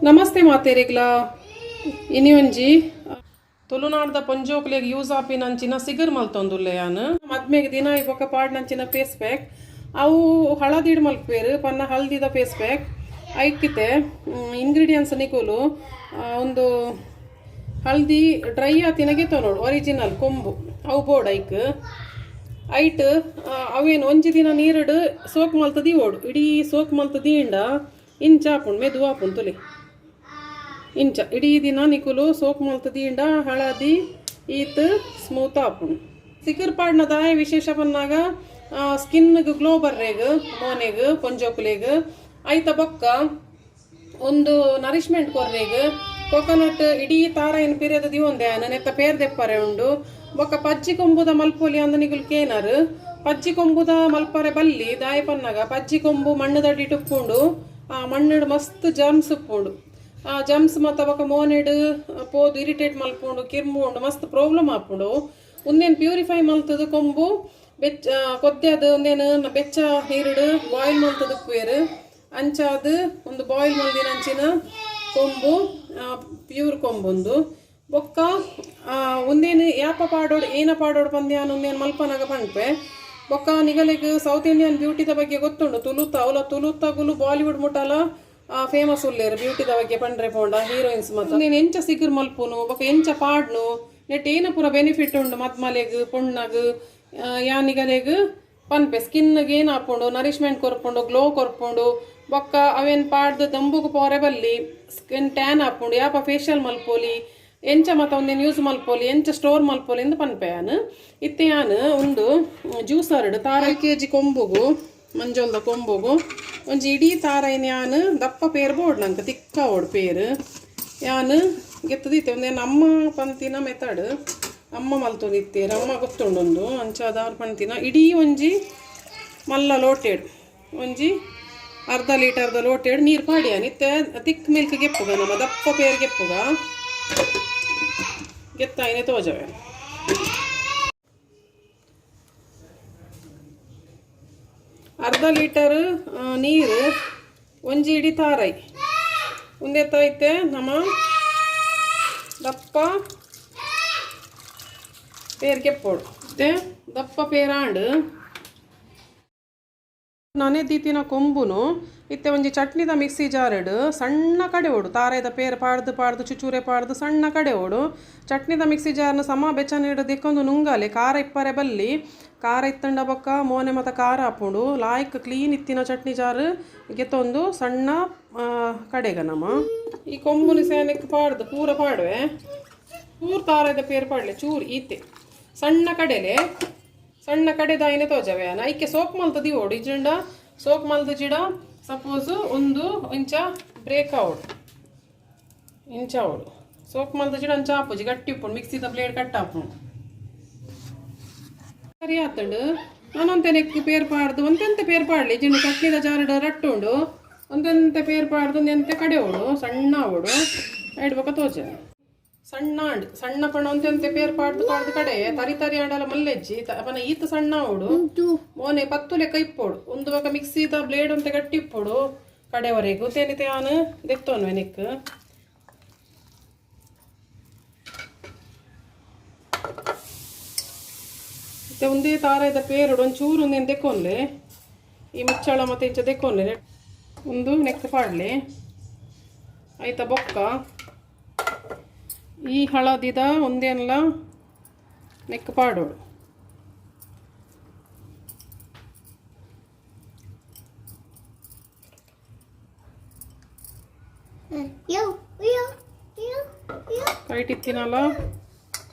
ನಮಸ್ತೆ ಮಾತೇರಿಗ್ಲ. ಇನಿ ಒಂಜಿ ತುಳುನಾಡ್ದ ಪೊಂಜೋಕ್ಲೆಗ್ ಯೂಸ್ ಆಪಿನಂಚಿನ ಸಿಗರ್ ಮಲ್ತೊಂದುಲ್ಲೆ ಯಾನ್. ಮದ್ಮೆಗ್ ದಿನ ಬೊಕ್ಕ ಪಾಡ್ನಂಚಿನ ಫೇಸ್ ಪ್ಯಾಕ್. ಅವು ಹಳದಿಡ್ ಮಲ್ಪುವೆರ್ ಪನ್ನ ಹಲ್ದಿದ ಫೇಸ್ ಪ್ಯಾಕ್. ಐಕಿತೆ ಇಂಗ್ರೀಡಿಯೆಂಟ್ಸ್ ನಿಕುಲು ಒಂದು ಹಲ್ದಿ ಡ್ರೈ ಆತಿನ ಗೆತೊನೊಡು, ಒರಿಜಿನಲ್ ಕೊಂಬು ಅವು ಬೋಡ್ ಐಕ್. ಐಟ್ ಅವೇನು ಒಂಜಿ ದಿನ ನೀರುಡು ಸೋಕ್ ಮಲ್ತ್ ದೀವೊಡು. ಇಡೀ ಸೋಕ್ ಮಲ್ತ್ ದೀಂಡ ಇಂಚ ಆಪುಂಡು, ಮೆದು ಆಪುಂಡು ತುಲಿ. ಇಂಚ ಇಡೀ ದಿನ ನಿಕುಲು ಸೋಕ್ ಮಲ್ತ್ ದೀಂಡ ಹಳದಿ ಈತ್ ಸ್ಮೂತ್ ಆಪುಂಡು. ಸಿಗರ್ ಪಾಡ್ನ ದಾಯ ವಿಶೇಷ ಪನ್ನಾಗ ಸ್ಕಿನ್ಗ್ ಗ್ಲೋ ಬರ್ರೆಗ್, ಮೋನೆಗ್, ಪೊಂಜೋಕುಲೆಗ್. ಐತ ಬೊಕ್ಕ ಒಂದು ನರಿಷ್ಮೆಂಟ್ ಕೊರ್ರೆಗ್ ಕೊಕೊನಟ್ ಇಡೀ ತಾರಾಯಿನ ಪಿರೆದ ದಿವೊಂದೆ ನೆತ್ತ ಪೇರ್ ದೆಪ್ಪರೆ ಉಂಡು. ಬೊಕ್ಕ ಪಜ್ಜಿ ಕೊಂಬುದ ಮಲ್ಪೊಲಿ ಅಂದ್ ನಿಗುಲ್ ಕೇನರ್. ಪಜ್ಜಿ ಕೊಂಬುದ ಮಲ್ಪರೆ ಬಲ್ಲಿ. ದಾಯ ಪನ್ನಾಗ ಪಜ್ಜಿ ಕೊಂಬು ಮಣ್ಣುದಡಿ ಉಪ್ಪುಂಡು. ಆ ಮಣ್ಣುಡು ಮಸ್ತ್ ಜರ್ಮ್ಸ್ ಉಪ್ಪುಂಡು. ಆ ಜರ್ಮ್ಸ್ ಮತ್ತ ಬೊಕ್ಕ ಮೋನೆಡ್ ಪೋದು ಇರಿಟೇಟ್ ಮಲ್ಪುಂಡು, ಕಿರ್ಮು ಉಂಡು, ಮಸ್ತ್ ಪ್ರಾಬ್ಲಮ್ ಆಪುಂಡು. ಉಂದೇನ್ ಪ್ಯೂರಿಫೈ ಮಲ್ತದು ಕೊಂಬು ಬೆಚ್ಚ ಕೊದ್ದೆ ಅದು ಉಂದೇನು ಬೆಚ್ಚ ನೀರುಡು ಬಾಯ್ಲ್ ಮಲ್ತದು ಉಪ್ಪುವೆರ್. ಅಂಚಾದ್ ಒಂದು ಬಾಯ್ಲ್ ಮಲ್ದಿನ ಅಂಚಿನ ಕೊಂಬು ಪ್ಯೂರ್ ಕೊಂಬುಂದು. ಬೊಕ್ಕ ಉಂದೇನು ಯಾಪ ಪಾಡೋಡು, ಏನ ಪಾಡೋಡು ಪಂದ್ಯಾನ್ ಉಂದೇನು ಮಲ್ಪನಾಗ ಪನ್ಪೆ. ಬೊಕ್ಕ ನಿಗಲೆಗ್ ಸೌತ್ ಇಂಡಿಯನ್ ಬ್ಯೂಟಿದ ಬಗ್ಗೆ ಗೊತ್ತುಂಡು. ತುಳುತ ಅವಲ ತುಳುತಗುಲು ಬಾಲಿವುಡ್ ಮುಟಲ ಫೇಮಸ್ ಉಲ್ಲೇರು ಬ್ಯೂಟಿದ ಬಗ್ಗೆ ಪಂಡ್ರೆ ಪೋಂಡ ಹೀರೋಯಿನ್ಸ್ ಮತ್ತ. ಉಂದೇನು ಎಂಚ ಸಿಗುರ್ ಮಲ್ಪುನು, ಬೊಕ್ಕ ಎಂಚ ಪಾಡ್ನು, ನೆಟ್ ಏನ ಪೂರ ಬೆನಿಫಿಟ್ ಉಂಡು ಮದ್ಮಲೆಗ್ ಪೊಣ್ಣಗ್ ಯಾನಿಗಲೆಗ್ ಪನ್ಪೆ. ಸ್ಕಿನ್ಗೆ ಏನು ಆಪುಂಡು, ನರಿಷ್ಮೆಂಟ್ ಕೊರ್ಪುಂಡು, ಗ್ಲೋ ಕೊರ್ಪುಂಡು. ಬೊಕ್ಕ ಅವೇನ್ ಪಾಡ್ದು ದಂಬುಗು ಪೋರೆ ಬಲ್ಲಿ, ಸ್ಕಿನ್ ಟ್ಯಾನ್ ಆಪುಂಡು. ಯಾಪ ಫೇಶಿಯಲ್ ಮಲ್ಪೊಲಿ, ಎಂಚ ಮತ್ತ ಒಂದೇನು ಯೂಸ್ ಮಲ್ಪೊಲಿ, ಎಂಚ ಸ್ಟೋರ್ ಮಲ್ಪೊಲಿ ಇಂದು ಪನ್ಪೆ ಯಾನ್. ಇತ್ತೆ ಯಾನ್ ಒಂದು ಜ್ಯೂಸರ್ಡ್ ತಾರ ಕೆಜಿ ಕೊಂಬುಗು, ಮಂಜೊಲ್ದ ಕೊಂಬುಗು ಒಂಜಿ ಇಡೀ ತಾರೈನ್ ಯಾನ್ ದಪ್ಪ ಪೇರ್ ಬೋಡ್, ನಂಗೆ ತಿಕ್ಕ ಓಡ್ ಪೇರ್ ಯಾನ್ ಗೆತ್ತದಿತ್ತೆ. ಒಂದೇನು ಅಮ್ಮ ಪಂತಿನ ಮೆಥಡ್, ಅಮ್ಮ ಮಲ್ತೊಂದಿತ್ತೇರು, ಅಮ್ಮ ಗೊತ್ತುಂಡೊಂದು ಅಂಚಾದಾರ್ ಪಂತಿನ. ಇಡೀ ಒಂಜಿ ಮಲ್ಲ ಲೋಟೆಡ್, ಒಂಜಿ ಅರ್ಧ ಲೀಟರ್ದ ಲೋಟೆಡ್ ನೀರು ಪಾಡಿಯಾನ. ಇತ್ತೆ ತಿಕ್ ಮಿಲ್ಕ್ ಗೆಪ್ಪುಗ, ನಮ್ಮ ದಪ್ಪ ಪೇರ್ ಗೆಪ್ಪುಗ. ಗೆತ್ತಾಯಿನೆ ತೋಜವೆ. ಅರ್ಧ ಲೀಟರ್ ನೀರು, ಒಂಜಿ ಇಡೀ ತಾರೈ ಉಂದೆತ್ತ. ನಮ್ಮ ದಪ್ಪ ಪೇರ್ ಕೆಪ್ಪೋಡು. ಮತ್ತೆ ದಪ್ಪ ಪೇರಾಂಡ್ ನಾನೇ ದೀತಿನ ಕೊಂಬುನು ಇತ್ತೆ ಒಂಜಿ ಚಟ್ನಿದ ಮಿಕ್ಸಿ ಜಾರ್ಡ್ ಸಣ್ಣ ಕಡೆ ಓಡು. ತಾರೆದ ಪೇರ್ ಪಾಡ್ದು ಪಾಡ್ದು, ಚುಚೂರೆ ಪಾಡ್ದು ಸಣ್ಣ ಕಡೆ ಓಡು. ಚಟ್ನಿದ ಮಿಕ್ಸಿ ಜಾರ್ನ ಸಮ ಬೆಚ್ಚ ದಿಕ್ಕೊಂದು ನುಂಗಾಲೆ. ಖಾರ ಇಪ್ಪರೆ ಬಲ್ಲಿ. ಖಾರ ಇತ್ತಂಡ ಬೊಕ್ಕ ಮೋನೆ ಮತ ಖಾರ ಆಪುಂಡು. ಲಾಯ್ಕ್ ಕ್ಲೀನ್ ಇತ್ತಿನ ಚಟ್ನಿ ಜಾರ್ ಗೆತ್ತೊಂದು ಸಣ್ಣ ಕಡೆಗ ನಮ್ಮ ಈ ಕೊಂಬುನು ಸೇನಕ್ಕೆ ಪಾಡ್ದು ಪೂರ ಪಾಡುವೆ. ಪೂರ ತಾರದ ಪೇರ್ ಪಾಡ್ಲೆ, ಚೂರು ಈತೆ ಸಣ್ಣ ಕಡೆಲೆ. ಸಣ್ಣ ಕಡೆದಾಯಿನೆ ತೋಜವೆ. ಐಕೆ ಸೋಕ್ ಮಲ್ತದಿ ಓಡು. ಇಜಂಡ ಸೋಕ್ ಮಲ್ದ ಜಿಡ ಸಪೋಸ್ ಒಂದು ಇಂಚ ಬ್ರೇಕ್ ಆವಡು, ಇಂಚ ಆವಡು. ಸೋಕ್ ಮಲ್ದ ಜಿಡ ಅಂಚ ಆಪುಜಿ, ಗಟ್ಟಿ ಉಪ್ಪುಂಡು. ಮಿಕ್ಸಿದ ಬ್ಲೇಡ್ ಕಟ್ ಆಪುಂಡು. ಸರಿ ಆತಂಡು. ನಾನೊಂತೆ ನೆಕ್ ಪೇರ್ ಪಾಡ್ದು ಒಂತೆಂತೆ ಪೇರ್ ಪಾಡ್ಲಿ. ಇಜಿಂಡ ಚಟ್ನಿದ ಜಾರಡ್ ರಟ್ಟು ಉಂಡು. ಒಂತೆಂತೆ ಪೇರ್ ಪಾಡ್ದು ಒಂದೆಂತೆ ಕಡೆ ಓಡು, ಸಣ್ಣ ಆವಡು. ಐಡ್ ಬೊಕ ತೋಜ. ಸಣ್ಣ ಆಂಡ್ ಸಣ್ಣ ಪಣ ಒಂತೆಂತೆ ಪೇರ್ ಪಾಡ್ದು ಪಾಡ್ದು ಕಡೆ ತರಿ ತರಿ ಆಂಡಲ ಮಲ್ಲೆಜ್ಜಿ ಪನ ಈತ ಸಣ್ಣ ಆವಡು. ಮೋನೆ ಪತ್ತು ಲೆಕ್ಕ ಇಪ್ಪೋಡು. ಒಂದು ಬೊಕ ಮಿಕ್ಸಿದ ಬ್ಲೇಡ್ ಒಂತೆ ಗಟ್ಟಿ ಇಪ್ಪೋಡು ಕಡೆವರೆಗೂ. ತೇನಿತೆ ಆನ್ ದೆತ್ತೋನ್ವೆ ನೆಕ್. ಇತ್ತೆ ಒಂದೇ ತಾರಾಯ್ದ ಪೇರುಡು ಒಂಚೂರು ಒಂದೇನು ದೆಕ್ಕೊನ್ಲೆ. ಈ ಮುಚ್ಚಳ ಮತ್ತೆ ಇಂಚ ದೆಕ್ಕೊನ್ಲೆ. ಒಂದು ನೆಕ್ ಪಾಡ್ಲೆ. ಆಯ್ತಾ? ಬೊಕ್ಕ ಈ ಹಳದಿದ ಒಂದೇನಲ್ಲ ನೆಕ್ ಪಾಡೋಡು. ಕೈಟ್ ಇತ್ತಿನಲ್ಲ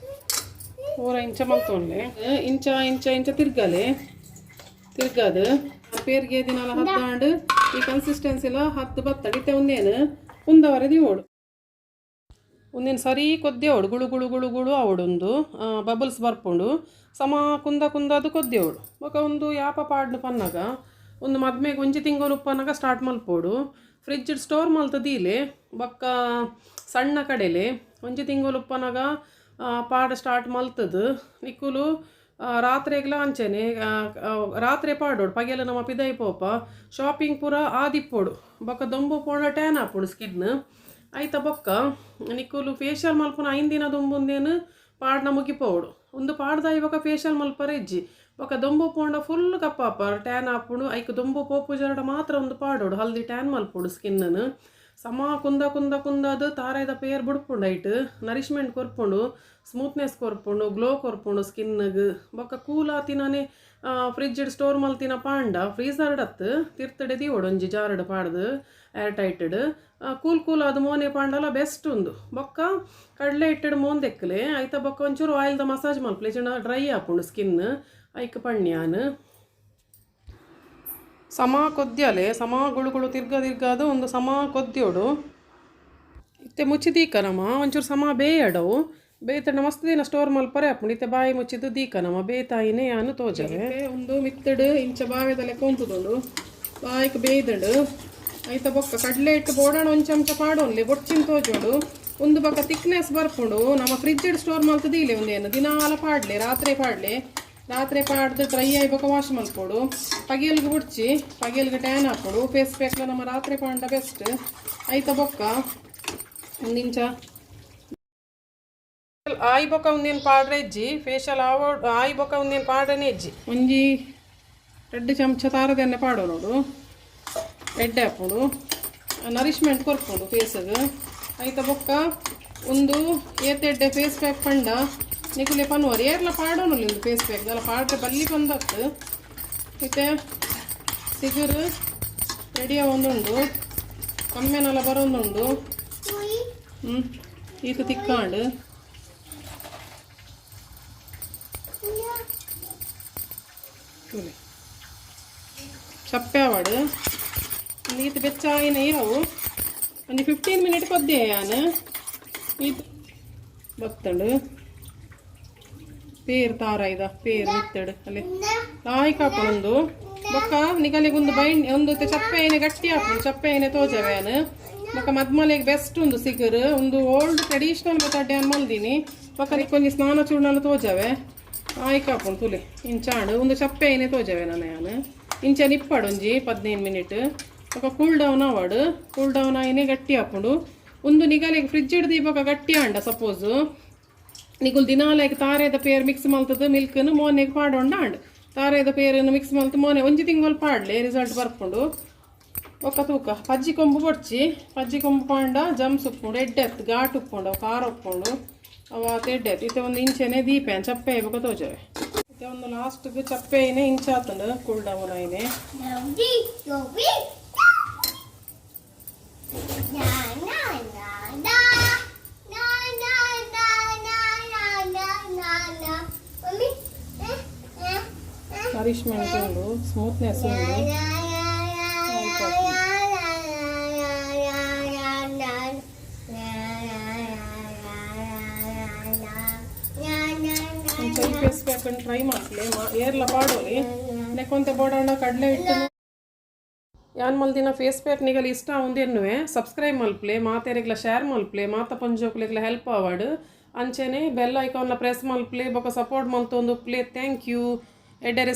ಪೂರ ಇಂಚ ಮಲ್ತೊನ್ಲೆ. ಇಂಚ ಇಂಚ ಇಂಚ ತಿರ್ಗಲೆ. ತಿರ್ಗದು ಪೇರ್ಗೆ ದಿನಲ ಹದ್ದಾಂಡ್ ಈ ಕನ್ಸಿಸ್ಟೆನ್ಸಿಲ ಹತ್ತು ಬತ್ತಡಿ. ಇತ್ತೆ ಒಂದೇನು ಕುಂದವರೆ ಓಡು. ಒಂದೇನು ಸರಿ ಕೊದ್ದೆ ಓಡು. ಗುಳು ಗುಳು ಗುಳು ಗುಳು ಆವಡೊಂದು ಬಬಲ್ಸ್ ಬರ್ಪುಂಡು. ಸಮ ಕುಂದ ಕುಂದದು ಕೊದ್ದೆ ಓಡು. ಬೊಕ ಒಂದು ಯಾಪ ಪಾಡ್ನು ಪನ್ನಗ ಒಂದು ಮದ್ಮೆಗೆ ಒಂಜಿ ತಿಂಗಳು ಉಪ್ಪನಾಗ ಸ್ಟಾರ್ಟ್ ಮಲ್ಪೋಡು. ಫ್ರಿಜ್ ಸ್ಟೋರ್ ಮಲ್ತದೀಲೆ. ಬೊಕ್ಕ ಸಣ್ಣ ಕಡೆಲೆ. ಒಂಜಿ ತಿಂಗಳು ಉಪ್ಪನಾಗ ಪಾಡ ಸ್ಟಾರ್ಟ್ ಮಲ್ತದು ನಿಕುಲು ರಾತ್ರೆಗ್ಲ ಅಂಚೆನೆ ರಾತ್ರೆ ಪಾಡೋಡು. ಪಗೆಲ ನಮ್ಮ ಪಿದೈ ಪೋಪ, ಶಾಪಿಂಗ್ ಪೂರ ಆದಿಪ್ಪೋಡು. ಬೊಕ್ಕ ದೊಂಬು ಪೋಂಡ ಟ್ಯಾನ್ ಆಪುಂಡು ಸ್ಕಿನ್. ಐತ ಬೊಕ್ಕ ನಿಕುಲು ಫೇಶಿಯಲ್ ಮಲ್ಪುನ 5 ದಿನ ದುಂಬುಂದೇನು ಪಾಡ್ನ ಮುಗಿಪೋಡು. ಉಂದು ಪಾಡ್ದಾಯಿ ಬೊಕ್ಕ ಫೇಶಿಯಲ್ ಮಲ್ಪರೆ ಇಜ್ಜಿ. ಬೊಕ್ಕ ದೊಂಬು ಪೋಂಡ ಫುಲ್ ಕಪ್ಪಾಪರ್, ಟ್ಯಾನ್ ಆಪುಂಡು. ಐಕ್ ದೊಂಬು ಪೋಪುಜರಡ ಮಾತ್ರ ಒಂದು ಪಾಡೋಡು. ಹಲ್ದಿ ಟ್ಯಾನ್ ಮಲ್ಪೊಡು ಸ್ಕಿನ್ನನ್ನು. ಸಮ ಕುಂದ ಕುಂದ ಕುಂದಾದ ತಾರಾಯ್ದ ಪೇರ್ ಬುಡ್ಪುಂಡು. ಐಟ್ ನರಿಷ್ಮೆಂಟ್ ಕೊರ್ಪುಂಡು, ಸ್ಮೂತ್ನೆಸ್ ಕೊರ್ಪುಂಡು, ಗ್ಲೋ ಕೊರ್ಪುಂಡು ಸ್ಕಿನ್ಗೆ. ಬೊಕ್ಕ ಕೂಲ್ ಆತಿನಾನೆ ಫ್ರಿಜ್ ಸ್ಟೋರ್ ಮಲ್ತಿನ ಪಾಂಡ, ಫ್ರೀಸರ್ಡತ್ತು ತಿರ್ತಡೆ ದೀವೊಡು, ಒಂಜಿ ಜಾರಡ್ ಪಾಡ್ದು ಏರ್ ಟೈಟಡ್. ಕೂಲ್ ಕೂಲ್ ಅದು ಮೋನೆ ಪಾಂಡಲ ಬೆಸ್ಟ್ ಉಂದು. ಬೊಕ್ಕ ಕಡಲೆ ಹಿಟ್ಟಡು ಮೋನ್ ದೆಕ್ಕಲೆ. ಐತ ಬೊಕ್ಕ ಒಂಚೂರು ಆಯಿಲ್ದ ಮಸಾಜ್ ಮಲ್ಪಲೆ, ಇಜ್ಜಿಂಡ ಡ್ರೈ ಆಪುಂಡು ಸ್ಕಿನ್. ಐಕ್ ಪಣ್ಯಾನ್ ಸಮ ಕೊದ್ಯಲೆ, ಸಮ ಗುಳುಗುಳು ತಿರ್ಗ ತಿರ್ಗಾದ ಒಂದು ಸಮ ಕೊದ್ಯೋಡು. ಇತ್ತೆ ಮುಚ್ಚಿ ದೀಕ ನಮ, ಒಂಚೂರು ಸಮ ಬೇಯಡವು. ಬೇತಂಡ ಮಸ್ತ್ ದಿನ ಸ್ಟೋರ್ ಮಲ್ಪರೆ ಆಪುಂಡು. ಇತ್ತೆ ಬಾಯಿ ಮುಚ್ಚಿದ್ದು ದೀಕ ನಮ, ಬೇತಾಯಿನೇ ಯಾನು ತೋಜವೆ. ಒಂದು ಮಿತ್ತಡು ಇಂಚ ಬಾವೆದ ಲೆಕ್ಕ ಉಂತುದುಂಡು, ಬಾಯ್ಕ್ ಬೇಯ್ದುಂಡು. ಐತ ಬೊಕ್ಕ ಕಡಲೆ ಹಿಟ್ಟು ಬೋಡಾಣ ಒಂಜಿ ಚಮಚ ಪಾಡೊನ್ಲಿ, ಬೊಡ್ಚಿನ ತೋಜೋಡು. ಒಂದು ಬೊಕ್ಕ ತಿಕ್ನೆಸ್ ಬರ್ಪುಂಡು. ನಮ್ಮ ಫ್ರಿಜ್ ಸ್ಟೋರ್ ಮಲ್ತದೀಲೆ. ಒಂದೇನು ದಿನಾಲ ಪಾಡ್ಲೆ, ರಾತ್ರಿ ಪಾಡ್ಲೆ. ರಾತ್ರಿ ಪಾಡ್ದು ಡ್ರೈ ಆಯಿ ಬೊಕ್ಕ ವಾಶ್ ಮಲ್ಪೊಡು. ಪಗೆಲ್ಗೆ ಬುಡ್ಚಿ, ಪಗೆಲ್ಗೆ ಟ್ಯಾನ್ ಹಾಕೋಡು. ಫೇಸ್ ಪ್ಯಾಕ್ಲ ನಮ್ಮ ರಾತ್ರಿ ಪಾಂಡ ಬೆಸ್ಟ್. ಐತ ಬೊಕ್ಕ ಒಂದು ಇಂಚ ಆಯಿ ಬೊಕ್ಕ ಒಂದೇನು ಪಾಡ್ರೆ ಇಜ್ಜಿ. ಫೇಶಿಯಲ್ ಆವೋ ಆಯಿ ಬೊಕ್ಕ ಒಂದೇನು ಪಾಡ್ರೆನೇ ಇಜ್ಜಿ. ಒಂಜಿ 2 ಚಮಚ ತಾರದೆಣ್ಣೆ ಪಾಡೋ ನೋಡು, ಎಡ್ಡೆ ಹಾಪುಂಡು, ನರಿಷ್ಮೆಂಟ್ ಕೊರ್ಪುಂಡು ಫೇಸ್ಗೆ. ಐತ ಬೊಕ್ಕ ಒಂದು ಏತೆಡ್ಡೆ ಫೇಸ್ ಪ್ಯಾಕ್ ಪಂಡ ನಿಕುಲೆ ಪನ್ವರ್. ಏರ್ಲ ಪಾಡೋನು ಒಂದು ಫೇಸ್ ಪ್ಯಾಕ್ ದಾಲ ಪಾಡ್ರೆ ಬಲ್ಲಿ ಬಂದತ್ತು. ಇತ್ತೆ ಸಿಗುರು ರೆಡಿಯ ಒಂದುಂಡು, ಕಮ್ಮೆನೆಲ್ಲ ಬರೋಂದುಂಡು. ಈತ ತಿಕ್ಕಾಂಡು. ತೂಲೆ, ಚಪ್ಪೆ ಆವಡು. ಈತ ಬೆಚ್ಚ ಆಯಿನ ಯಾವು ಒಂದು 15 ಮಿನಿಟ್ ಕೊದ್ದೆ ಯಾನ್. ಈತ ಬತ್ತಂಡು. ಪೇರ್, ತಾರಾಯ್ದ ಪೇರ್ ಮಿತ್ತಡು ಅಲ್ಲಿ ಲಾಯ್ಕ್ ಹಾಪುಂಡು. ಬೊಕ್ಕ ನಿಗಲಿಗೆ ಒಂದು ಬೈಂಡ್ ಒಂದು ಚಪ್ಪೆ ಐನೆ ಗಟ್ಟಿ ಹಾಪುಂಡು. ಚಪ್ಪೆ ಐನೆ ತೋಜವೆ ಯಾನ್. ಬೊಕ್ಕ ಮದ್ಮಲೆಗ್ ಬೆಸ್ಟ್ ಒಂದು ಸಿಗುರು. ಒಂದು ಓಲ್ಡ್ ಟ್ರೆಡಿಷನಲ್ ಮೆಥಡ್ ಯಾನ್ ಮಲ್ದಿನಿ. ಬೊಕ್ಕ ಒಂಜಿ ಸ್ನಾನ ಚೂರ್ಣಲು ತೋಜವೆ. ಲಾಯ್ಕ್ ಹಾಪುಂಡು ತುಲೆ. ಇಂಚಾಂಡು ಒಂದು ಚಪ್ಪೆ ಐನೆ ತೋಜವೆ ನಾನು ಯಾನ್. ಇಂಚ ನಿಪ್ಪಾಡು ಒಂಜಿ 15 ಮಿನಿಟ್. ಬೊಕ್ಕ ಕೂಲ್ ಡೌನ್ ಆವಡು. ಕೂಲ್ ಡೌನ್ ಆಯಿನೆ ಗಟ್ಟಿ ಹಾಪುಂಡು. ಒಂದು ನಿಗಲಿಗೆ ಫ್ರಿಜ್ ಹಿಡ್ದು ಬೊಕ್ಕ ಗಟ್ಟಿ ಆಂಡ ಸಪೋಸ್ ನಿಗುಲ್ ದಿನಾಲೈಕ್ ತಾರೇದ ಪೇರ್ ಮಿಕ್ಸ್ ಮಲ್ತದ ಮಿಲ್ಕ್ನು ಮೋನೆಗೆ ಪಾಡೊಂಡ ಆಂಡ್. ತಾರೇದ ಪೇರನ್ನು ಮಿಕ್ಸ್ ಮಲ್ತು ಮೋನೆ ಒಂಜಿ ತಿಂಗಳು ಪಾಡ್ಲೆ, ರಿಸಲ್ಟ್ ಬರ್ಪುಂಡು. ಬೊಕ್ಕ ತೂಕ, ಪಜ್ಜಿ ಕೊಂಬು ಬೊಡ್ಚಿ. ಪಜ್ಜಿ ಕೊಂಬು ಪಾಂಡ ಜಮ್ಸ್ ಉಪ್ಪುಂಡು, ಎಡ್ಡೆ ಅತ್ತು, ಘಾಟ್ ಉಪ್ಪುಂಡು, ಅವು ಖಾರ ಉಪ್ಪುಂಡು, ಅವು ಆತ ಎಡ್ಡೆ ಅತ್ತು. ಇತ್ತೆ ಒಂದು ಇಂಚೆನೆ ದೀಪೆ, ಚಪ್ಪೆ ಬೊಕ್ಕ ತೋಜವೆ. ಇತ್ತೆ ಒಂದು ಲಾಸ್ಟ್ಗೆ ಚಪ್ಪೆ ಐನೆ ಇಂಚ ಆತಂಡು, ಕೂಲ್ ಡೌನ್ ಐನೆ. Yobi, na na na na na na na na na na na na. Mummy, eh, eh, eh. Nourishment ಉಂಡು, ಸ್ಮೂತ್ನೆಸ್ Na ಉಂಡು. Na na na na na na na na na na na na. ಒಂಚ ಈ face pack try ಮಾಡ್ಲಿ, ಏರ್ಲ ಪಾಡೋಲಿ. ನೆಕ್ಕೊಂತೆ ಬೋಡಾಂಡ ಕಡಲೆ ಹಿಟ್ಟು. ಯಾನ್ ಮಲ್ದಿನ face pack ನಿಗಲ್ ಇಷ್ಟ ಎನ್ನುವೆ. Subscribe ಮಲ್ಪ್ಲೆ, ಮಾತೆರೆಗ್ಲ share ಮಲ್ಪ್ಲೆ, ಮಾತ ಪಂಜೋಕ್ಲೆಗ್ಲ ಹೆಲ್ಪ್ ಆವಡ್. ಅಂಚೆನೆ ಬೆಲ್ ಐಕಾನ್ಲ ಪ್ರೆಸ್ ಮಲ್ಪ್ಲೆ. ಬೊಕ ಸಪೋರ್ಟ್ ಮಲ್ತೊಂದು ಉಪ್ಲೆ. Thank you. ಎಡ್ಡೆ ರೆಸಿಪಿ.